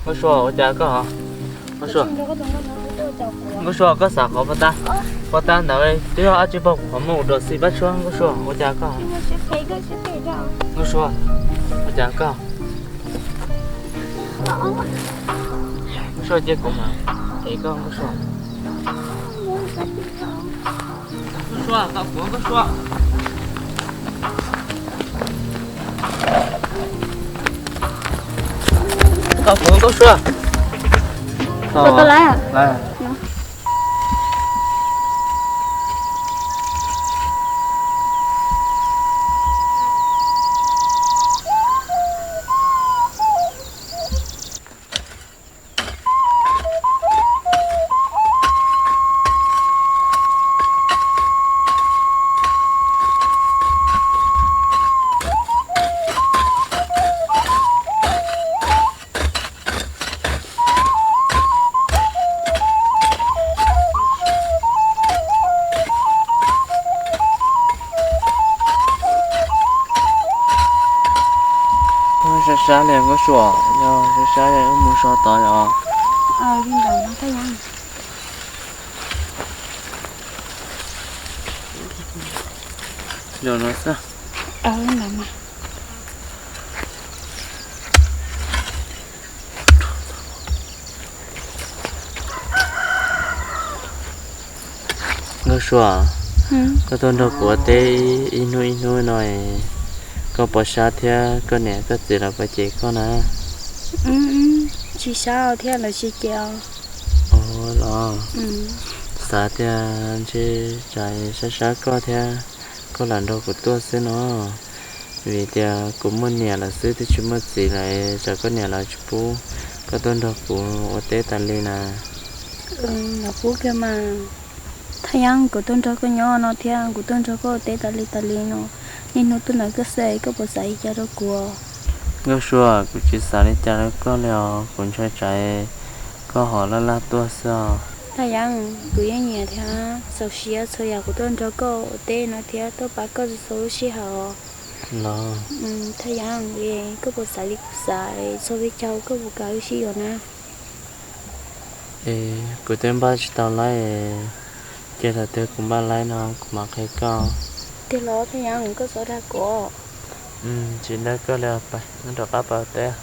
Nkauj Sua, ua cas koj? Nkauj Sua, Nkauj Sua, koj xav qhov paj tab, paj tab ntawd twb yog dab tsi pog kuv qhov muag ua rau xij pab tshuab. Nkauj Sua, ua cas koj? Nkauj Sua, ua cas koj? Nkauj Sua, cia kuv mam ev koj Nkauj Sua. Nkauj Sua, tau kuv Nkauj Sua. Tau kuv Nkauj Sua. Tau. Sab sab li Nkauj Sua, yog sab sab li wb mus so tod os. Los no xwb. Nkauj Sua, koj tuaj nrog kuv ua teb ib hnub ib hnub no, koj puas sab thiab koj niam koj txiv lawv puas cem koj na? Tsis sab thiab, lawv tsis cem os. Los xav tias ntshe tsam sab sab koj thiab koj lam nrog kuv tuaj xwb no. Vim tias kuv muaj niam lawm xwb twb tsis muaj txiv lawm, tsam koj niam lawv tsis pub koj tuaj nrog kuv ua teb tas li na. Los pub kiag mas. Thaj Yeeb, kuv tuaj nrog koj nyob no thiab kuv tuaj nrog koj ua teb tas li tas li no, niaj hnub tuaj ntawm koj xwb, koj puas xav li cas rau kuv? Nkauj Sua, kuv tsis xav li cas rau koj li os, kuv ntshai tsam koj ho laj laj tuaj xwb os. Thaj Yeeb, kuv yeej nyiam thiab, txaus siab txhua yam kuv tuaj nrog koj ua teb no thiab tuaj pab koj txhua lub sij hawm os. Los Thaj Yeeb, koj puas xav li kuv xav, txog peb caug koj puas kam wb sib yuav na? Es kuv twb npaj tsis tau laib, ces thaum twg kuv npaj laib no kuv mam qhia koj. Tiag los Thaj Yeeb, koj txhob dag kuv. Tsis dag koj li, pab rov qab pab teb.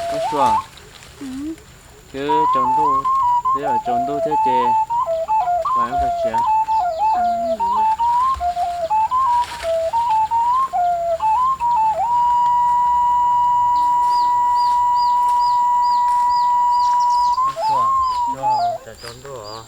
Nkauj Sua, twb tsaus ntuj, twb tsaus ntuj thiab ces pais mus tsev. Nkauj Sua, tsaus ntuj os.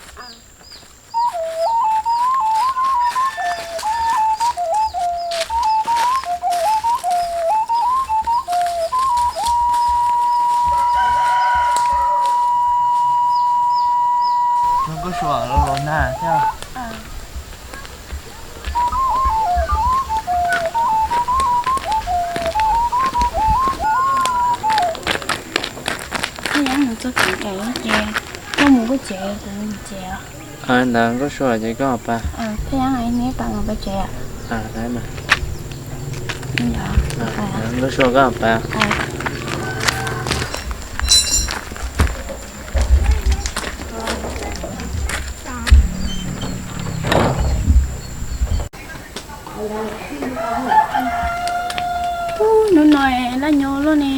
Nkauj Sua, los los nag thiab. Thaj Yeeb, nws txog kev es ces koj mus koj tsev, kuv mus tsev os. Ntawd Nkauj Sua ces koj pais. Thaj Yeeb, neb pais mus peb tsev. Nkauj Sua, koj pais. Hnub no laj nyob luaj ne,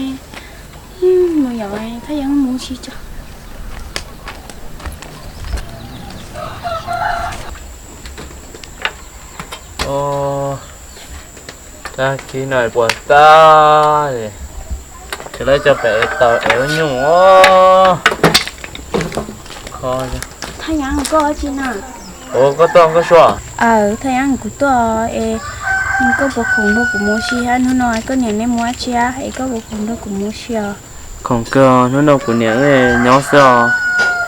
mus yom, Thaj Yeeb mus tsis tso. Tag kis no puas tag li, tsis lawv coj pem taws es ua nyuj os. Thaj Yeeb, koj ua dab tsi na? Ua koj tuaj Nkauj Sua? Aw, Thaj Yeeb, kuv tuaj es koj puas khoom nrog kuv mus si hab? Hnub no koj niam neb mus dab tsi es koj puas khoom nrog kuv mus si os? Khoom kawg, hnub no kuv niam wb nyob xwb os.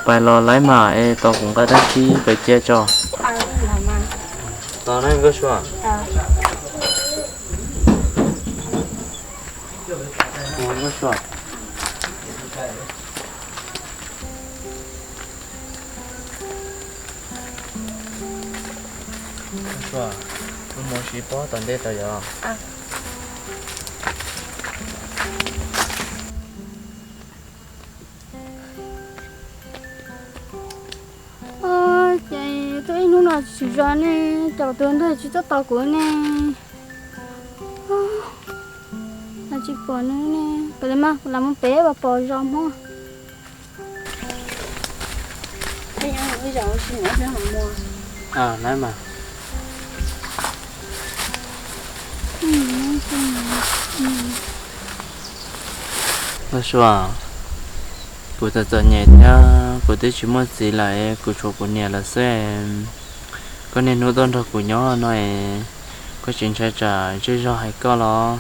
Pais los lawm mas es tos kuv nqa dab tsi pais cia tso. Mus siv pob tom ntej tau yom. Ces tuaj ib hnub no tsis zos ne, cov tus ntawd tsis tuaj tos kuv ne. Tsis pom nws ne, kuv lam mus pem pom zos Hmoob. Nkauj Sua, kuv txom txom nyem thiab kuv twb tsis muaj txiv lawm, kuv tshuav kuv niam lawm xwb. Koj niaj hnub tuaj nrog kuv nyob no es koj tsis ntshai tsam zej zog hais koj los?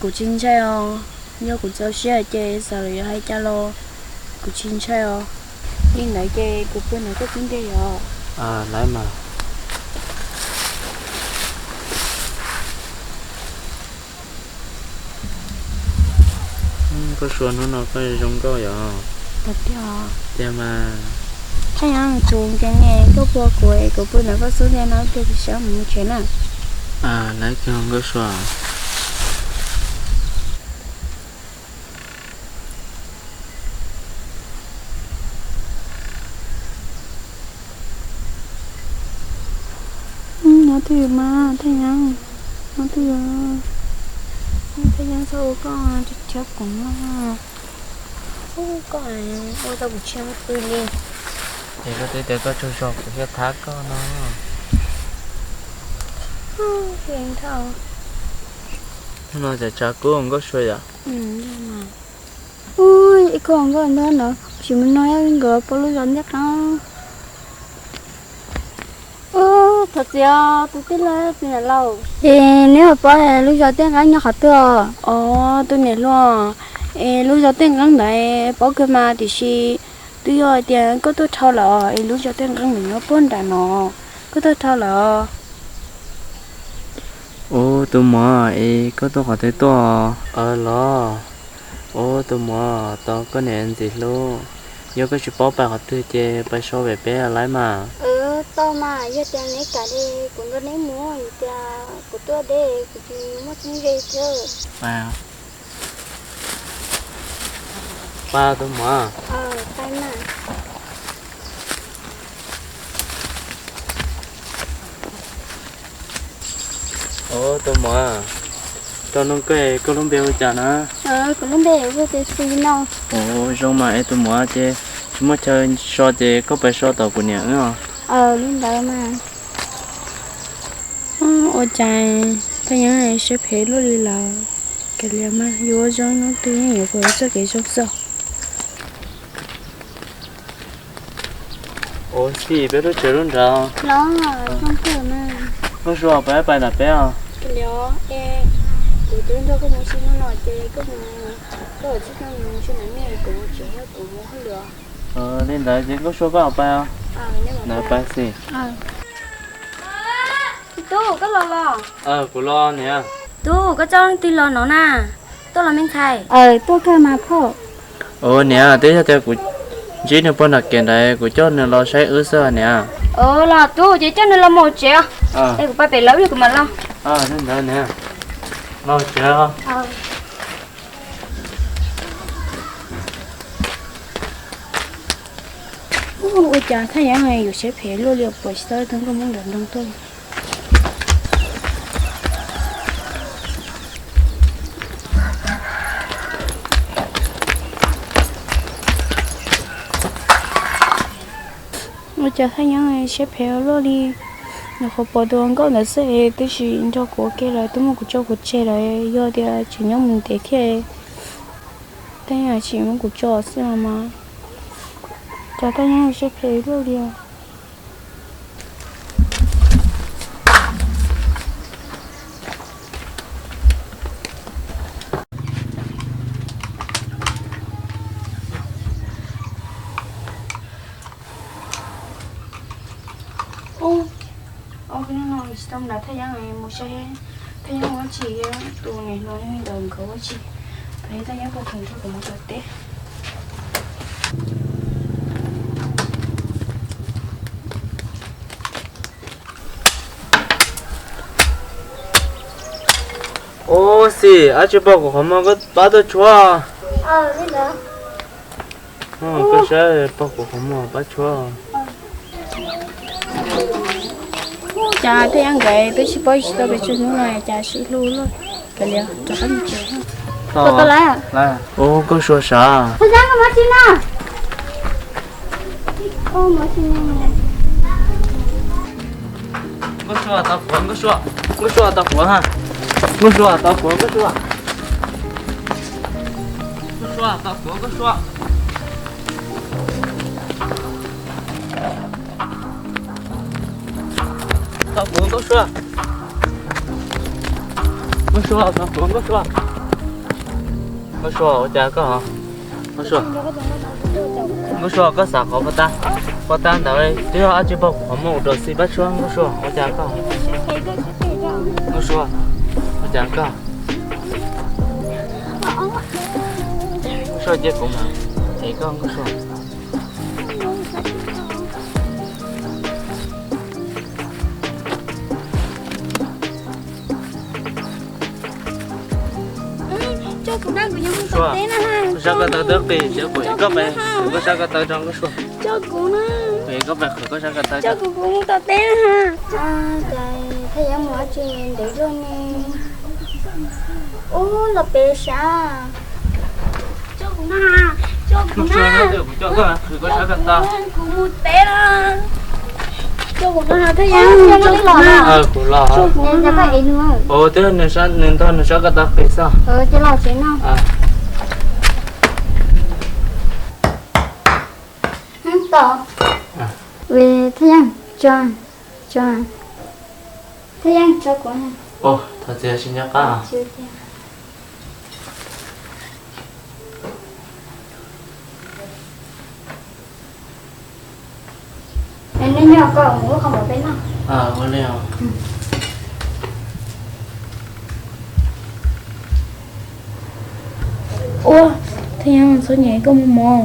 Kuv tsis ntshai os, yog kuv txaus siab ces txawm lawv yuav hais cas los kuv tsis ntshai os. Li ntawd ces kuv pw ntawm koj xub ntiag yom. Lawv mas. Nkauj Sua, hnub no koj zoo nkauj yom. Tiag mas. Thaj Yeeb, tsuas nkees ne, koj puag kuv es kuv pw ntawm koj xub ntiag no, koj tsis sawv mus tsev na. Lawv kawg Nkauj Sua. Nyob twg mas Thaj Yeeb, nyob twg? Thaj Yeeb txhob ua koj, tsis thiab kuv no. Koj ua tau kuv tsis pw li. Ces koj twb tias koj tsaug zog kuv thiaj thab koj no. Hnub no cas tsav kub Nkauj Sua yom. Ua ib khub nkauj ntab no, sim mus no nkawd puag lub zos ntiaj qeeb. Ub, thov txim os tus tij laug, tus niam laus. Es neb puas paub lub zos ntiaj qeeb nyob qhov twg os? Os, tus niam hluas, es lub zos ntiaj qeeb ntawd paub kawg mas, tiam sis twb yog hais tias koj tuaj dhau lawm es lub zos ntiaj qeeb ntawd nyob puag nram no, koj tuaj dhau lawm. Ub, tus muam, es koj tuaj qhov twg tuaj? Los, ub, tus muam, tos koj niam ntxim hlub, yog koj tsis paub pais qhov twg ces pais so pem peb lawv mas. Tau mas, yog tias neb kam li kuv nrog neb mus, yog tias kuv tuaj deb kuv tsis muaj txheeb ze thiab. Pab tus muam. Ub, tus muam, rau nug koj, koj lub npe hu cas na? Kuv lub npe hu tias Xi no. Ub, zoo mas es tus muam, ces tsis muaj chaw so ces koj pais so tom kuv niam wb os. Li ntawd mas. Ua cas Thaj Yeeb siab phem luaj li lawm. Kav liam mas, yuav ua zoo hnub twg yeej yuav pom txoj kev zoo xwb. Ua si peb lub tsev lub nrad. Nkauj Sua, peb pais ntawm peb os. Li ntawd ces Nkauj Sua koj pais os. Ntawd pais xwb. Tub, koj los los? Kuv los niam. Tub, koj coj leej twg los no na? Tuaj los me ntxhais? Tuaj kawg mas phauj. Ua niam, twb yog tias kuv ntsib nws puag nram kev ntawd kuv coj nws los saib wb xwb niam. Los tub, ces coj nws los mus tsev os. Es kuv pais pem lawv, kuv mam los. Ntawd niam, los tsev. Ua cas Thaj Yeeb yuav siab phem luaj li, puas tsis tau tus nkauj Hmoob nram nroog tuaj. Ua cas Thaj Yeeb siab phem luaj li. Nyuam qhuav pom tus hluas nkauj ntawd xwb es twb tsis nrog kuv ua ke lawm, twb muab kuv tso pov tseg lawm, yog tias tseem nyob mus ntev thiab, Thaj Yeeb tsis muab kuv tso xwb los mas. Cas Thaj Yeeb siab phem luaj li os. Hnub no tsis tau nrog Thaj Yeeb mus saib Thaj Yeeb ua dab tsi, tus niam hluas ntawd nkawd ua dab tsi. Thaj Yeeb poj khwv nrog kuv mus tom teb. Ub xis, ab tsi pog kuv qhov muag koj pab tuaj tshuab. Koj saib pog kuv qhov muag pab tshuab. Cas Thaj Yeeb nkawd twb tsis paub tsis tau pes tsawg hnub no cas sib hlub luaj kav liam rov qab mus tsev. Ub Nkauj Sua sav. Nkauj Sua tau quav, Nkauj Sua, Nkauj Sua tau quav ha. Nkauj Sua tau quav, Nkauj Sua. Nkauj Sua tau quav, Nkauj Sua. Tau quav Nkauj Sua. Nkauj Sua tau quav Nkauj Sua. Nkauj Sua ua cas koj, Nkauj Sua, Nkauj Sua koj xav qhov pov tag, pov tag ntawd twb yog ab tsi pog kuv qhov muag ua rau xij pab tshuab Nkauj Sua ua cas koj, Nkauj Sua ua cas koj, Nkauj Sua cia kuv mam ev koj Nkauj Sua. Koj sab ko taw twb qis, koj pab, koj sab ko taw rau Nkauj Sua. Koj pab qhwv koj sab ko taw. Thaj Yeeb mus dab tsi ntev luaj ne. Ub los pem sav. Kuv coj koj qhwv koj sab ko taw. Kuv mus teb lawm. Coj kuv no Thaj Yeeb, coj kuv no. Kuv los. Ua twb nws ntog nws sab ko taw qis xwb. Thaj Yeeb, tso, tso, Thaj Yeeb tso kuv. Thov txim, tsis nco qab. Nej nyob koj mus ua qhov npam peb noj. Ua li os. Ua, Thaj Yeeb, txhob nyiam koj muaj mob.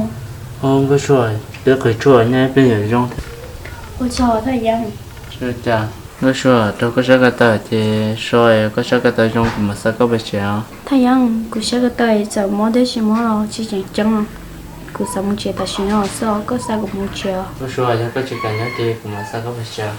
Nkauj Sua, twb qhwv tshuaj nyob ib pliag yuav zoo thiab. Ua tsaug Thaj Yeeb. Cas Nkauj Sua, rau koj sab ko taw ces so, koj sab ko taw zoo kuv mam xa koj pais tsev os. Thaj Yeeb, kuv sab ko taw txawm mob thiab tsis mob los tsis tseem ceeb, kuv xav mus tsev tam sim no xwb, koj xa kuv mus tsev os. Nkauj Sua, yog koj tsis kam nyob ces kuv mam xa koj pais tsev.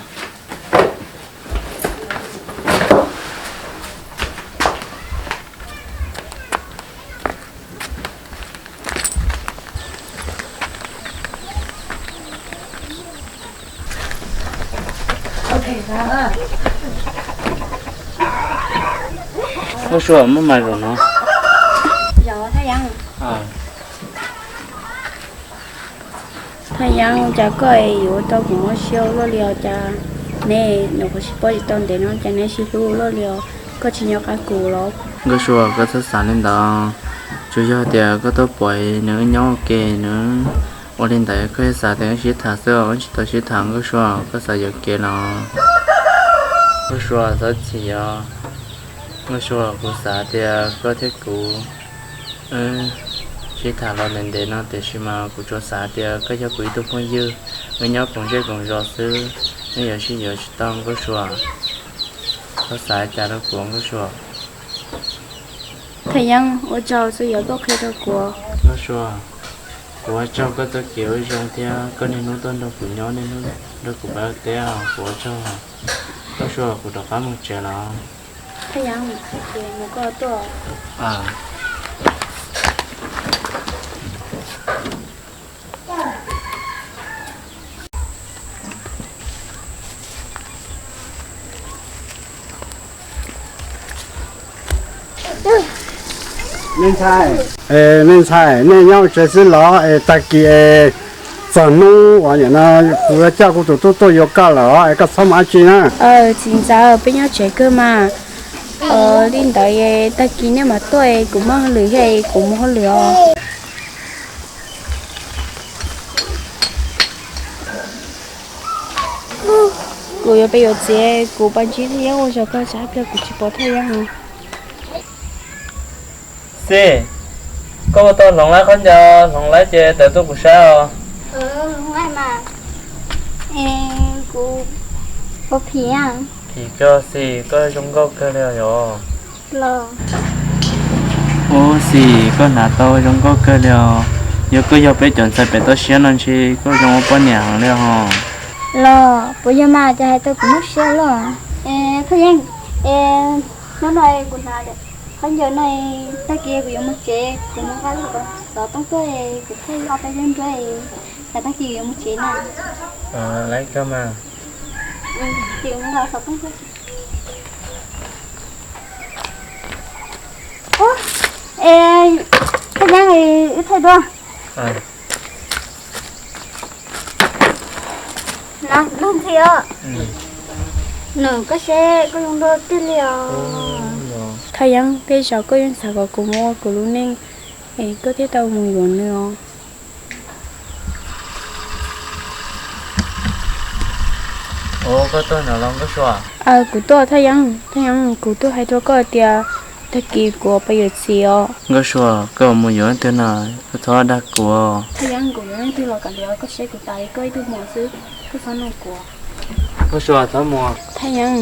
Nkauj Sua, muab mas zaum no. Thaj Yeeb, cas koj es yuav tau kuv mob siab luaj li os, cas neb nyuam qhuav sib paub tsis tau ntev no cas neb sib hlub luaj li os, koj tsis nco qab kuv los? Nkauj Sua, koj txhob xav li ntawd, tsuas yog tias koj tuaj pom nws wb nyob ua ke, nws ua li ntawd koj thiaj xav tias wb sib tham xwb, wb tsis tau sib tham Nkauj Sua, koj xav yuam kev los? Nkauj Sua, txhob txhim os. Nkauj Sua, kuv xav tias koj thiab kuv wb sib tham los ntev ntev no tiam sis mas kuv tsuas xav tias koj yog kuv ib tug phooj ywg, wb nyob koom zej koom zos xwb, wb yuav sib yuav tsis tau Nkauj Sua. Koj xav cas rau kuv Nkauj Sua? Thaj Yeeb, ua tsaug xwb yog koj qhia rau kuv. Nkauj Sua, kuv ua tsaug koj txoj kev ua zoo thiab koj niaj hnub tuaj nrog kuv nyob, niaj hnub nrog kuv pab teb, kuv ua tsaug. Nkauj Sua, kuv rov qab mus tsev los. Thaj Yeeb, mus koj tuaj. Me ntxhais, me ntxhais, nej nyob tsev xwb los es tag kis es txog hnub uas nim no kuv coj kuv tus tub tuaj yuav koj lawm es koj txhob mus dab tsi na. Txiv ntxawm, peb nyob tsev kawg mas. Li ntawd tag kis nej mam tuaj, kuv muaj hauj lwm thiab, kuv mus hauj lwm os. Kuv yuav pes yuav txiv, kuv pab ntsib Thaj Yeeb ua zog kawg, tsam pliag kuv tsis pom Thaj Yeeb. Xis, koj ua tau hloov lawv qhov ncauj, hloov lawv ces tawm tuaj kuv saib os. Kuv phim, phim koj Xis, koj zoo nkauj kawg li os. Ub Xis, koj hnav tau zoo nkauj kawg li os. Yog koj yog peb cov ntxhais pem toj siab no ntshe koj zoo ua poj niam heev li hos. Los puas yog mas, cas hais tau kuv muaj siab luaj. Es Thaj Yeeb, es hnub no kuv hnav qhov ncauj no, tag kis kuv yuav mus tsev, kuv mus nqa lub xov tooj tuaj, kuv thiaj ob peb lub nruab, cas tag kis kuv yuav mus tsev na. Lawv kawg mas. Ces kuv mus nqa xov tooj tuaj. Ub, es Thaj Yeeb, wb thaij dua. Lub ntxhi os. Nws, koj seb koj zoo nkauj tiag li os. Thaj Yeeb, tej zaum koj yeej xav kom kuv mus ua kuv lub neej es koj thiaj tau mus yuav nws os. Ua, koj tuaj no los Nkauj Sua? Aws, kuv tuaj Thaj Yeeb. Thaj Yeeb, kuv twb hais rau koj tias tag kis kuv pais yuav txiv os. Nkauj Sua, koj mus yuav leej twg no, koj txhob dag kuv. Thaj Yeeb, kuv yuav leej twg los kav liam, koj saib kuv tas li koj ib tug muam xwb, koj txhob nug kuv. Nkauj Sua, txhob mus. Thaj Yeeb,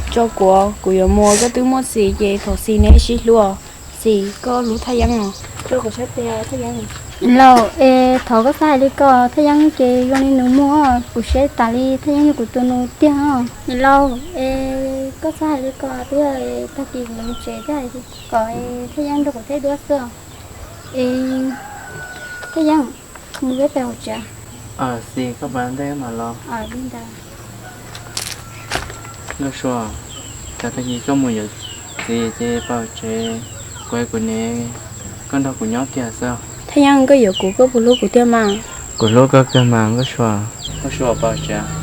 tso kuv, kuv yuav mus, koj twb muaj txiv ces thov Xis neb sib hlub. Xis, koj hlub Thaj Yeeb os. Tso kuv saib tias Thaj Yeeb. Lauj, es thov koj txhob hais li ko, Thaj Yeeb ces zoo li nws muag, kuv saib tas li Thaj Yeeb yog kuv tus nus tiag. Niam laus, es koj txhob hais li ko, twb yog tag kis kuv yuav mus tsev thiab, kom Thaj Yeeb nrog kuv thaij duab xwb. Es Thaj Yeeb, mus peb pais hauv tsev. Xis, koj pais ntej mam los. Nkauj Sua, cas tag kis koj mus yuav txiv ces pais hauv tsev, kuv es kuv niam koj nrog kuv nyob kiag xwb. Thaj Yeeb, koj yuav kuv koj puas hlub kuv tiag mas? Kuv hlub koj kawg mas Nkauj Sua. Nkauj Sua, pais hauv tsev.